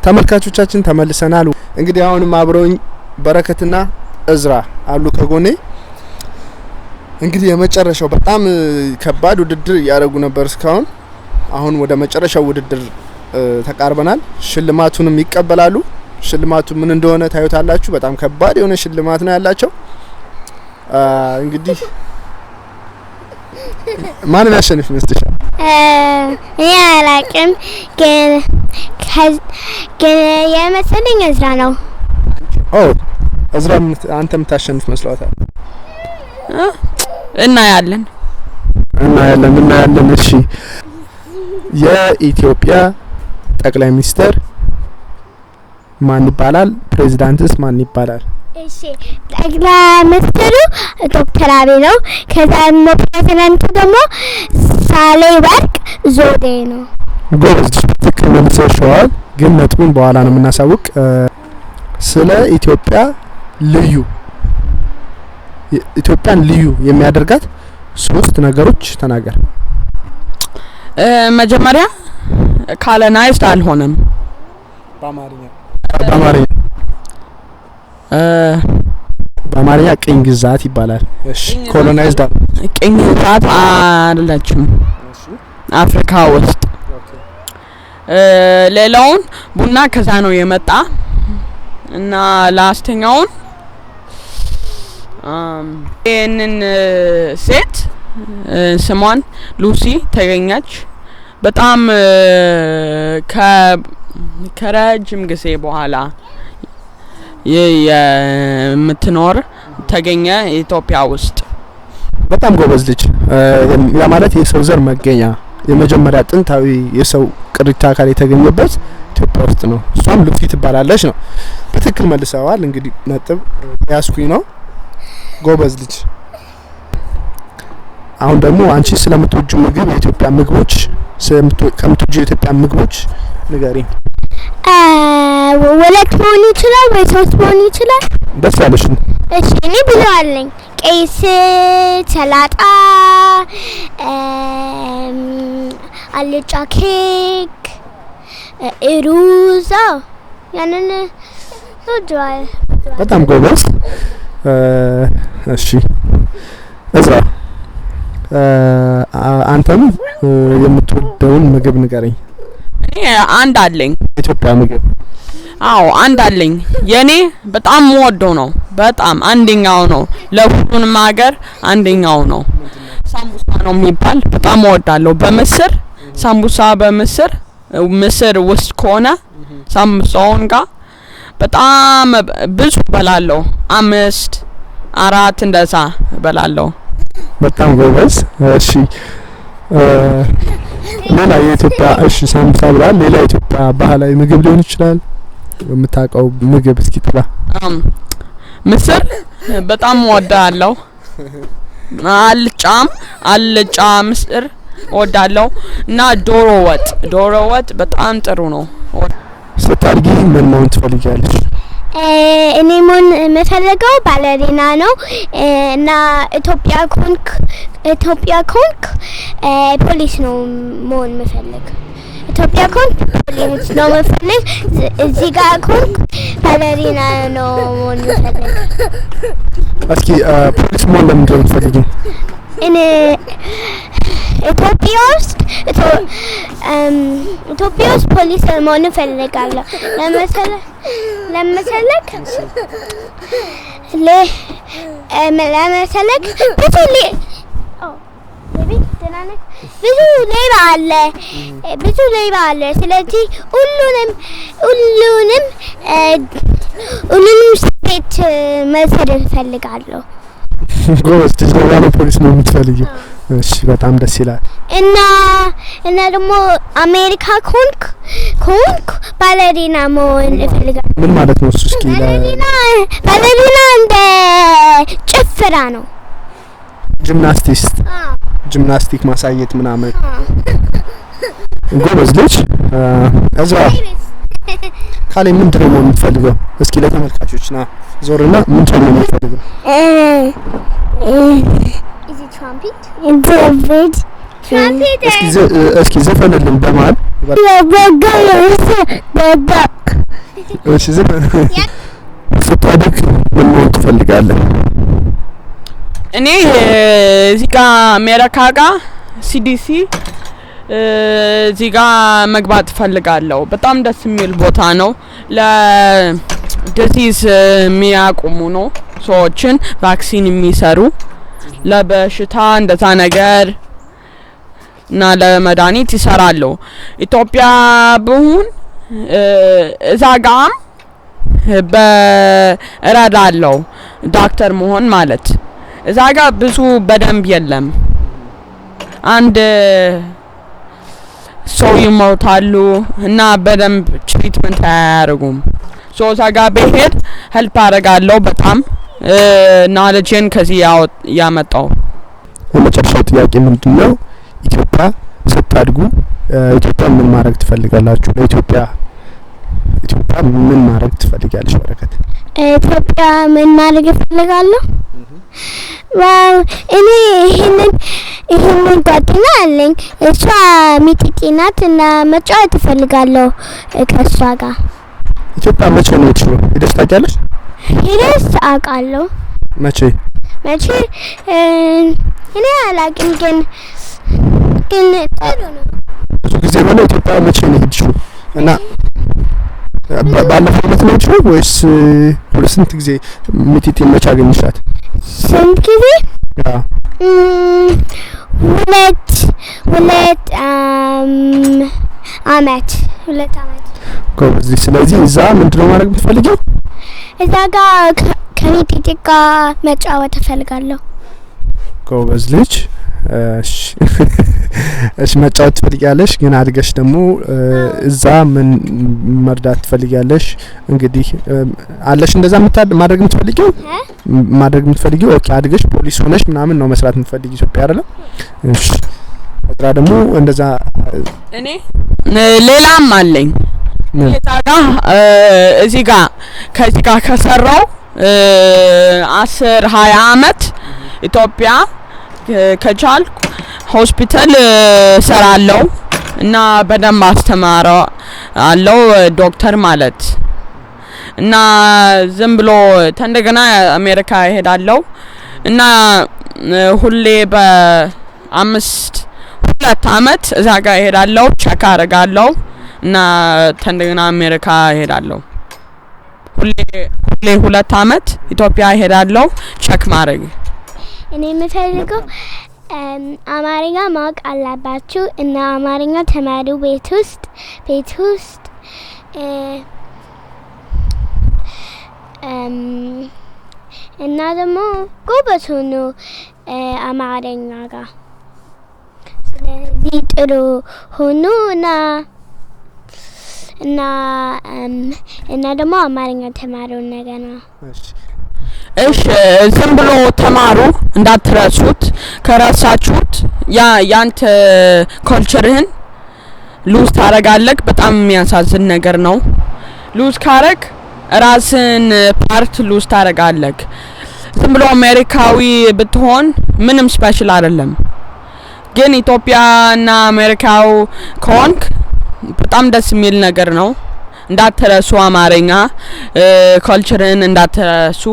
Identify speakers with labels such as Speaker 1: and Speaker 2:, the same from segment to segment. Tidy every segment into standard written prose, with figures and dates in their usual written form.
Speaker 1: ተመልካቾቻችን፣ ተመልሰናል። እንግዲህ አሁንም አብረውኝ በረከትና እዝራ አሉ ከጎኔ። እንግዲህ የመጨረሻው በጣም ከባድ ውድድር እያደረጉ ነበር እስካሁን። አሁን ወደ መጨረሻው ውድድር ተቃርበናል። ሽልማቱንም ይቀበላሉ። ሽልማቱ ምን እንደሆነ ታዩታላችሁ። በጣም ከባድ የሆነ ሽልማት ነው ያላቸው። እንግዲህ ማንን ያሸንፍ ይመስልሻል?
Speaker 2: እኔ አላቅም፣ ግን የመሰለኝ እዝራ ነው።
Speaker 1: ኦ፣ እዝራ አንተ የምታሸንፍ መስሏታል።
Speaker 3: እናያለን።
Speaker 1: እናያለን፣ እናያለን። እሺ፣ የኢትዮጵያ ጠቅላይ ሚኒስትር ማን ይባላል? ፕሬዚዳንትስ ማን ይባላል?
Speaker 2: እሺ፣ ጠቅላይ ሚኒስትሩ ዶክተር አብይ ነው። ከዛ ደግሞ ፕሬዚዳንቱ ደግሞ ሳህለወርቅ ዘውዴ ነው።
Speaker 1: ጎበዝ፣ ትክክል መልሰሽዋል። ግን ነጥቡን በኋላ ነው የምናሳውቅ። ስለ ኢትዮጵያ ልዩ፣ ኢትዮጵያን ልዩ የሚያደርጋት ሶስት ነገሮች ተናገር።
Speaker 3: መጀመሪያ colonized አልሆነም።
Speaker 1: በአማርኛ፣ በአማርኛ። በአማርኛ ቅኝ ግዛት ይባላል። እሺ፣ colonized
Speaker 3: ቅኝ ግዛት አይደለችም አፍሪካ ውስጥ። ሌላውን ቡና ከዛ ነው የመጣ እና ላስተኛውን ይህንን ሴት ስሟን ሉሲ ተገኘች። በጣም ከረጅም ጊዜ በኋላ የምትኖር ተገኘ ኢትዮጵያ ውስጥ።
Speaker 1: በጣም ጎበዝ ልጅ። ያ ማለት የሰው ዘር መገኛ፣ የመጀመሪያ ጥንታዊ የሰው ቅሪተ አካል የተገኘበት ኢትዮጵያ ውስጥ ነው። እሷም ሉሲ ትባላለች ነው። በትክክል መልሰዋል። እንግዲህ ነጥብ ያስኩኝ ነው። ጎበዝ ልጅ። አሁን ደግሞ አንቺ ስለምትወጂው ምግብ፣ የኢትዮጵያ ምግቦች፣ ከምትወጂው የኢትዮጵያ ምግቦች ንገሪኝ።
Speaker 2: ሁለት መሆን ይችላል ወይ ሶስት መሆን ይችላል?
Speaker 1: ደስ ያለሽ ነው።
Speaker 2: እሺ፣ እኔ ብዙ አለኝ። ቀይ ስር፣ ሰላጣ፣ አልጫ ኬክ፣ ሩዝ፣ አዎ፣ ያንን እወደዋለሁ።
Speaker 1: በጣም ጎበዝ። እሺ እዝራ፣ አንተም የምትወደውን ምግብ ንገረኝ።
Speaker 3: እኔ አንድ አለኝ።
Speaker 1: የኢትዮጵያ ምግብ።
Speaker 3: አዎ፣ አንድ አለኝ። የኔ በጣም የምወደው ነው። በጣም አንደኛው ነው። ለሁሉንም ሀገር አንደኛው ነው። ሳምቡሳ ነው የሚባል፣ በጣም እወዳለሁ። በምስር ሳምቡሳ፣ በምስር፣ ምስር ውስጥ ከሆነ ሳምቡሳውን ጋር በጣም ብዙ እበላለሁ። አምስት አራት እንደዛ እበላለሁ።
Speaker 1: በጣም ጎበዝ። እሺ፣ ሌላ የኢትዮጵያ፣ እሺ ሳምቡሳ ብለሃል። ሌላ የኢትዮጵያ ባህላዊ ምግብ ሊሆን ይችላል፣ የምታውቀው ምግብ እስኪ ጥራ።
Speaker 3: ምስር በጣም እወዳለሁ። አልጫም፣ አልጫ ምስር እወዳለሁ እና ዶሮ ወጥ፣ ዶሮ ወጥ በጣም ጥሩ ነው።
Speaker 1: ስታድጊ ምን መሆን ትፈልጊያለሽ?
Speaker 2: እኔ መሆን የምፈልገው ባለሪና ነው እና ኢትዮጵያ ከሆንክ ፖሊስ ነው መሆን የምፈልግ። ኢትዮጵያ ከሆንክ ፖሊስ ነው የምፈልግ። እዚህ ጋር ከሆንክ ባለሪና ነው መሆን የምፈልግ።
Speaker 1: እስኪ ፖሊስ መሆን ለምንድን ነው የምትፈልጊው?
Speaker 2: እኔ ኢትዮጵያ ውስጥ ፖሊስ መሆን እፈልጋለሁ። ለመሰለክ ኦ baby፣ ደህና ነህ? ብዙ ሌባ አለ፣ ብዙ ሌባ አለ። ስለዚህ ሁሉንም ቤት መውሰድ እፈልጋለሁ።
Speaker 1: ጎበዝ ልጅ፣ ለዛ ነው ፖሊስ ነው የምትፈልጊው። እሺ፣ በጣም ደስ ይላል።
Speaker 2: እና ደግሞ አሜሪካ ከሆንክ ባለሪና መሆን እፈልጋለሁ።
Speaker 1: ምን ማለት ነው እሱ? እስኪ
Speaker 2: ባለሪና እንደ ጭፈራ ነው።
Speaker 1: Gymnastist፣ ጂምናስቲክ ማሳየት ምናምን። ጎበዝ ልጅ። እዝራ፣ ካሌ ምንድን ነው መሆን የምትፈልገው? እስኪ ለተመልካቾች ና ዞርና ምንድን ነው የምትፈልገው?
Speaker 2: Is it trumpet? Trumpet. Trumpet.
Speaker 1: እስኪ ዘፈንልን በመሀል።
Speaker 2: The duck.
Speaker 1: እሺ ዝም። ስታድግ ምን መሆን ትፈልጋለህ?
Speaker 3: እኔ እዚህ ጋ አሜሪካ ጋ CDC እዚህ ጋ መግባት እፈልጋለሁ። በጣም ደስ የሚል ቦታ ነው። ለ disease የሚያቆሙ ነው፣ ሰዎችን vaccine የሚሰሩ፣ ለበሽታ እንደዛ ነገር እና ለመድኃኒት ይሰራሉ። ኢትዮጵያ ብሆን እዛ ጋም በእረዳለሁ፣ ዶክተር መሆን ማለት። እዛ ጋር ብዙ በደንብ የለም። አንድ ሰው ይሞታሉ እና በደንብ treatment አያደርጉም። So እዛ ጋር ብሄድ help አደርጋለሁ በጣም፣ knowledge ን ከዚህ ያመጣው።
Speaker 1: የመጨረሻው ጥያቄ ምንድን ነው? ኢትዮጵያ ስታድጉ ኢትዮጵያ ምን ማድረግ ትፈልጋላችሁ? ለኢትዮጵያ ኢትዮጵያ ምን ማድረግ ትፈልጊያለሽ? በረከት።
Speaker 2: ኢትዮጵያ ምን ማድረግ እፈልጋለሁ? Wow፣ እኔ ይሄንን ጓደኛ አለኝ። እሷ ሚጢጢ ናት እና መጫወት እፈልጋለሁ ከእሷ ጋር።
Speaker 1: ኢትዮጵያ መቼ ነው የሄድሽው? ሄደሽ ታውቂያለሽ?
Speaker 2: ሄደስ አውቃለሁ።
Speaker 1: መቼ?
Speaker 2: መቼ እኔ አላውቅም፣ ግን ጥሩ ነው።
Speaker 1: ብዙ ጊዜ ሆነ። ኢትዮጵያ መቼ ነው የሄድሽው? እና ባለፈው አመት ነው የሄድሽው ወይስ ሁለት ስንት ጊዜ? ሚጢጢ መቼ አገኘሻት?
Speaker 2: ስንት ጊዜ?
Speaker 1: Yeah.
Speaker 2: ሁለት አመት፣ 2 አመት።
Speaker 1: ጎበዝ። ስለዚህ እዛ ምንድነው ማድረግ የምትፈልጊው?
Speaker 2: እዛ ጋር ከሚጢጢ ጋር መጫወት እፈልጋለሁ።
Speaker 1: ጎበዝ ልጅ። እሺ፣ መጫወት ትፈልጊያለሽ፣ ግን አድገሽ ደግሞ እዛ ምን መርዳት ትፈልጊያለሽ? እንግዲህ አለሽ እንደዛ ማድረግ የምትፈልጊው?
Speaker 2: እ?
Speaker 1: ማድረግ የምትፈልጊው? Okay፣ አድገሽ ፖሊስ ሆነሽ ምናምን ነው መስራት የምትፈልጊው ኢትዮጵያ አይደለም? እሺ፣ እዝራ ደግሞ እንደዛ?
Speaker 3: እኔ ሌላም አለኝ።
Speaker 1: ምን?
Speaker 3: እዛ ጋ እዚህ ጋ ከዚህ ጋር ከሰራው 10 20 አመት ኢትዮጵያ ከቻልኩ ሆስፒታል እሰራለሁ እና በደንብ አስተማረ አለው ዶክተር ማለት። እና ዝም ብሎ እንደገና አሜሪካ እሄዳለሁ እና ሁሌ በአምስት 2 አመት እዛ ጋር እሄዳለሁ፣ check አደርጋለሁ እና እንደገና አሜሪካ እሄዳለሁ። ሁሌ ሁሌ 2 አመት ኢትዮጵያ እሄዳለሁ check ማድረግ።
Speaker 2: እኔ የምፈልገው አማርኛ ማወቅ አለባችሁ እና አማርኛ ተማሩ ቤት ውስጥ እና ደግሞ ጎበዝ ሁኑ አማርኛ ጋር። ስለዚህ ጥሩ ሁኑ እና ደግሞ አማርኛ ተማሩ እንደገና።
Speaker 1: እሺ።
Speaker 3: እሺ፣ ዝም ብሎ ተማሩ እንዳትረሱት። ከረሳችሁት ያ ያንተ culture ህን lose ታረጋለህ። በጣም የሚያሳዝን ነገር ነው። Lose ካረግ ራስን part lose ታረጋለህ። ዝም ብሎ አሜሪካዊ ብትሆን ምንም special አይደለም። ግን ኢትዮጵያና አሜሪካው ከሆንክ በጣም ደስ የሚል ነገር ነው። እንዳትረሱ አማርኛ culture ን እንዳትረሱ።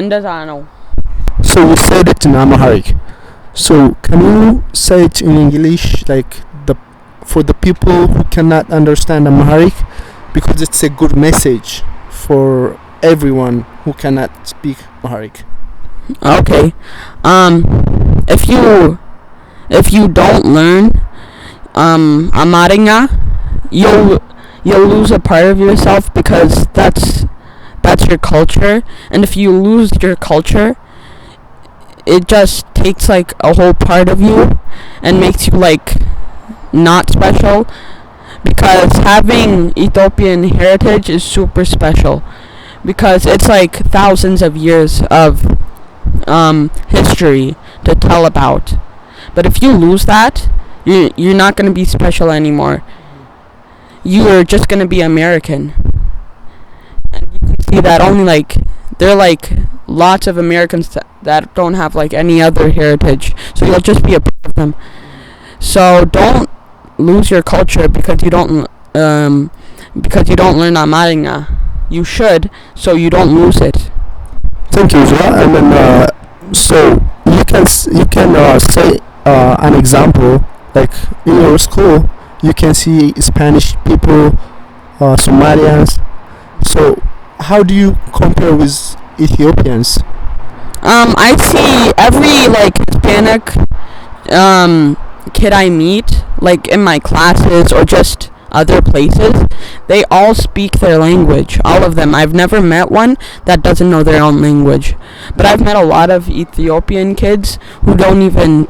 Speaker 3: እንደዛ ነው።
Speaker 1: So we said it in Amharic. So can you say it in English, like the for the people who cannot understand Amharic, because it's a good message for everyone who cannot speak Amharic.
Speaker 3: Okay. If you don't learn አማርኛ, you'll lose a part of yourself because that's your culture, and if you lose your culture, it just takes like a whole part of you and makes you like not special, because having Ethiopian heritage is super special because it's like thousands of years of history to tell about. But if you lose that, you're not gonna be special anymore. You are just gonna be American. And you can see that only like there are like lots of Americans that don't have like any other heritage. So you'll just be a part of them. So don't lose your culture because you don't Because you don't learn አማርኛ. You should, so you don't lose it.
Speaker 1: Thank you, Ezra. And then, so you can say an example, like in your school, you can see Spanish people, Somalians. So how do you compare with Ethiopians?
Speaker 3: I see every, like, Hispanic kid I meet, like in my classes or just other places, they all speak their language. All of them. I've never met one that doesn't know their own language. But I've met a lot of Ethiopian kids who don't even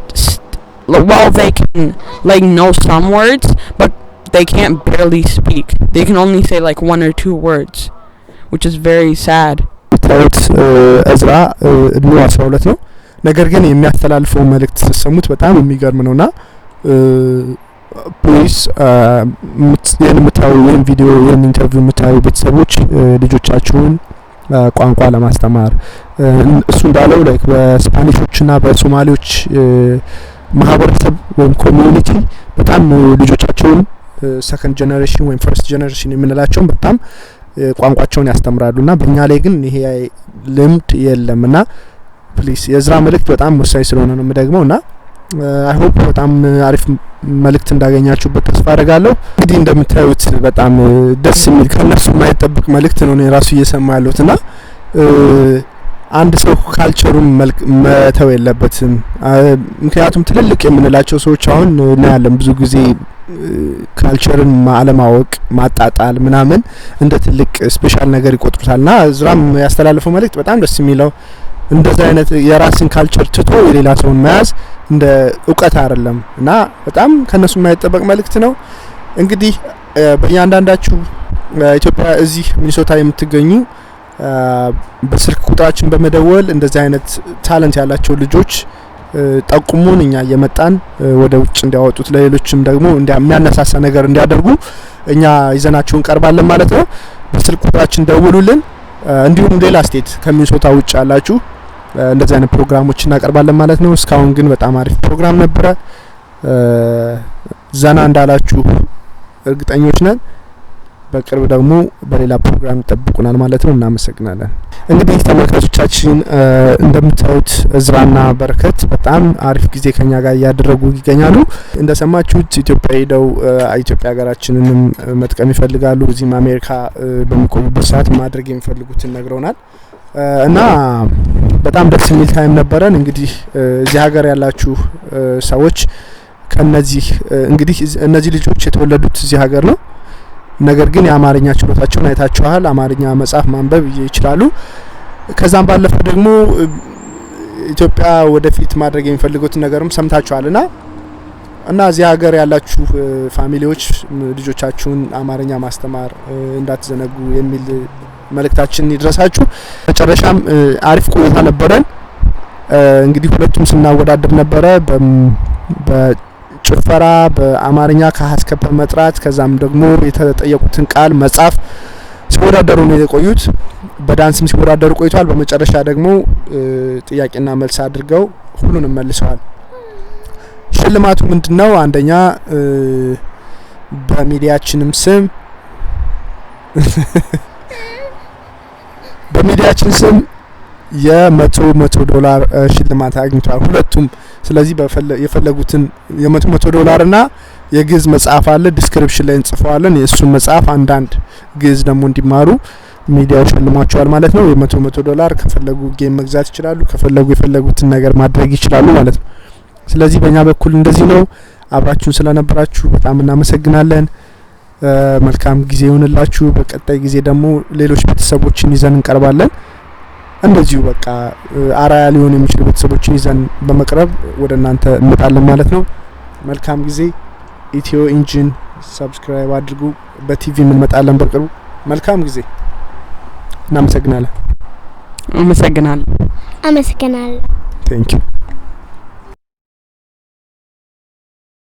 Speaker 3: well, they can, like, know some words, but they can't barely speak. They can only say like one or two words, which is very sad.
Speaker 1: ታዩት እዝራ እድሜው 12 ነው። ነገር ግን የሚያስተላልፈው መልእክት ስትሰሙት በጣም የሚገርም ነውና please ይህን የምታዩ፣ ይህን ቪዲዮ፣ ይህን interview የምታዩ ቤተሰቦች ልጆቻችሁን ቋንቋ ለማስተማር፣ እሱ እንዳለው like በ Spanish ኦችና በሶማሌዎች ማህበረሰብ ወይም community በጣም ልጆቻቸውን second generation ወይም first generation የምንላቸውን በጣም ቋንቋቸውን ያስተምራሉ እና በእኛ ላይ ግን ይሄ ልምድ የለም። እና please የእዝራ መልእክት በጣም ወሳኝ ስለሆነ ነው የምደግመው እና I hope በጣም አሪፍ መልእክት እንዳገኛችሁበት ተስፋ አደርጋለሁ። እንግዲህ እንደምታዩት በጣም ደስ የሚል፣ ከእነሱ የማይጠበቅ መልእክት ነው እኔ ራሱ እየሰማ ያለሁት። እና አንድ ሰው culture ኡን መተው የለበትም። ምክንያቱም ትልልቅ የምንላቸው ሰዎች አሁን እናያለን፣ ብዙ ጊዜ culture ን አለማወቅ፣ ማጣጣል ምናምን እንደ ትልቅ special ነገር ይቆጥሩታል። ና እዝራም ያስተላለፈው መልእክት በጣም ደስ የሚለው እንደዚህ አይነት የራስን culture ትቶ የሌላ ሰውን መያዝ እንደ እውቀት አይደለም እና በጣም ከነሱ የማይጠበቅ መልእክት ነው። እንግዲህ በእያንዳንዳችሁ ኢትዮጵያ እዚህ ሚኒሶታ የምትገኙ በስልክ ቁጥራችን በመደወል እንደዚህ አይነት talent ያላቸው ልጆች ጠቁሙን። እኛ እየመጣን ወደ ውጭ እንዲያወጡት፣ ለሌሎችም ደግሞ የሚያነሳሳ ነገር እንዲያደርጉ እኛ ይዘናቸው እንቀርባለን ማለት ነው። በስልክ ቁጥራችን ደውሉልን። እንዲሁም ሌላ state ከሚኒሶታ ውጭ ያላችሁ እንደዚህ አይነት ፕሮግራሞች እናቀርባለን ማለት ነው። እስካሁን ግን በጣም አሪፍ ፕሮግራም ነበረ። ዘና እንዳላችሁ እርግጠኞች ነን። በቅርብ ደግሞ በሌላ ፕሮግራም ይጠብቁናል ማለት ነው። እናመሰግናለን። እንግዲህ ተመልካቾቻችን፣ እንደምታዩት እዝራና በረከት በጣም አሪፍ ጊዜ ከኛ ጋር እያደረጉ ይገኛሉ። እንደሰማችሁት ኢትዮጵያ ሄደው ኢትዮጵያ ሀገራችንንም መጥቀም ይፈልጋሉ። እዚህም አሜሪካ በሚቆዩበት ሰዓት ማድረግ የሚፈልጉትን ነግረውናል እና በጣም ደስ የሚል time ነበረን። እንግዲህ እዚህ ሀገር ያላችሁ ሰዎች ከነዚህ እንግዲህ እነዚህ ልጆች የተወለዱት እዚህ ሀገር ነው። ነገር ግን የአማርኛ ችሎታቸውን አይታችኋል። አማርኛ መጻፍ ማንበብ ይችላሉ። ከዛም ባለፈ ደግሞ ኢትዮጵያ ወደፊት ማድረግ የሚፈልጉትን ነገርም ሰምታችኋል። እና እዚህ ሀገር ያላችሁ family ዎች ልጆቻችሁን አማርኛ ማስተማር እንዳትዘነጉ የሚል መልእክታችን ይድረሳችሁ። መጨረሻም አሪፍ ቆይታ ነበረን። እንግዲህ ሁለቱም ስናወዳድር ነበረ በጭፈራ፣ በአማርኛ ከሀ እስከ ፐ መጥራት፣ ከዛም ደግሞ የተጠየቁትን ቃል መጻፍ ሲወዳደሩ ነው የቆዩት። በዳንስም ሲወዳደሩ ቆይተዋል። በመጨረሻ ደግሞ ጥያቄና መልስ አድርገው ሁሉንም መልሰዋል። ሽልማቱ ምንድነው? አንደኛ በሚዲያችን ስም የ100 100 ዶላር ሽልማት አግኝተዋል ሁለቱም። ስለዚህ የፈለጉትን የ100 100 ዶላር እና የግዕዝ መጽሐፍ አለ፣ description ላይ እንጽፈዋለን። የእሱን መጽሐፍ አንዳንድ ግዕዝ ደግሞ እንዲማሩ ሚዲያው ሸልሟቸዋል ማለት ነው። የ100 100 ዶላር ከፈለጉ game መግዛት ይችላሉ፣ ከፈለጉ የፈለጉትን ነገር ማድረግ ይችላሉ ማለት ነው። ስለዚህ በእኛ በኩል እንደዚህ ነው። አብራችሁን ስለነበራችሁ በጣም እናመሰግናለን። መልካም ጊዜ ይሁንላችሁ። በቀጣይ ጊዜ ደግሞ ሌሎች ቤተሰቦችን ይዘን እንቀርባለን። እንደዚሁ በቃ አርአያ ሊሆኑ የሚችሉ ቤተሰቦችን ይዘን በመቅረብ ወደ እናንተ እንመጣለን ማለት ነው። መልካም ጊዜ። ኢትዮ ኢንጂን subscribe አድርጉ። በቲቪ እንመጣለን በቅርቡ። መልካም ጊዜ። እናመሰግናለን።
Speaker 3: አመሰግናለሁ።
Speaker 2: አመሰግናለሁ።
Speaker 1: Thank you.